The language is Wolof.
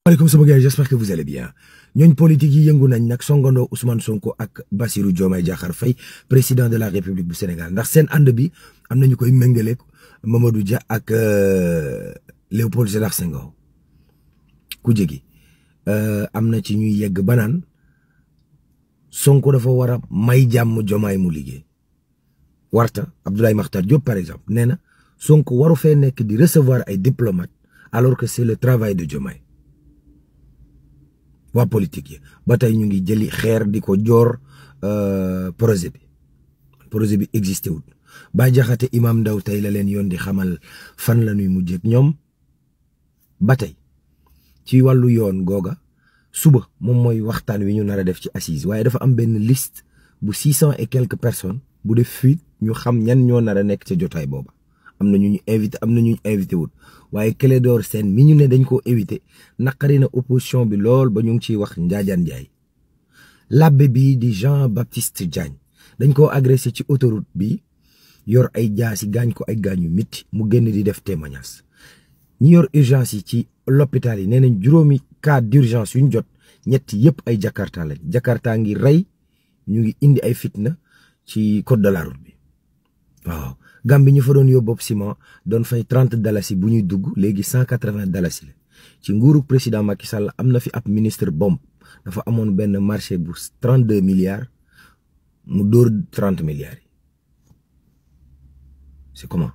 Maaleykum sama gars, j'espère que vous allez bien. ñooñ politique yi yëngu nañ nag songandoo Ousmane Sonko ak Bassirou Diomaye Diakhar Faye président de la République du Sénégal ndax seen ànd bi am nañu koy méngale Mamadou Dia ak Léopold Sédar Senghor ku jégi am na ci ñuy yegg banaan Sonko dafa war a may jàmm Diomaye mu liggéey warta Abdoulaye Makhtar Diop par exemple nee na Sonko waru fee nekk di recevoir ay diplomates alors que c'est le travail de Diomaye waa politique yi ba tey ñu ngi jëli xeer di ko joor projet bi existé wul Bah Diakhaté Imam Ndaw tey la leen yoon di xamal fan la ñuy mujjee ak ñoom ba tey ci wàllu yoon googa suba moom mooy waxtaan wi ñu nar a def ci assise waaye dafa am benn liste bu 600 et quelques personnes bu def fuite ñu xam ñan ñoo nar a nekk ca jotaay booba am na ñu invité am na ñu invité wul waaye Clédor Sène mi ñu ne dañ koo éviter naqari na opposition bi lool ba ñu ngi ciy wax Njaajaan Njaay labbe bi di Jean-Baptiste Diagne dañ koo agressé ci autoroute bi yor ay jaasi gaañ ko ay gaañ yu métti mu génn di def témoignage ñi yor urgence yi ci l'hôpital yi nee nañ juróomi cas d'urgence yuñ jot ñetti yëpp ay Jakarta lañ Jakarta ngi rey ñu ngi indi ay fitna ci code de la route bi waaw Gambie ñu fa doon yóbbu ciment doon fay 30 dalasi bu ñuy dugg léegi 180 dalasi la ci nguuru président Macky Sall am na fi ab ministre bombe dafa amoon benn marché bu 32 milliards mu dóor 30 milliards yi c'est comment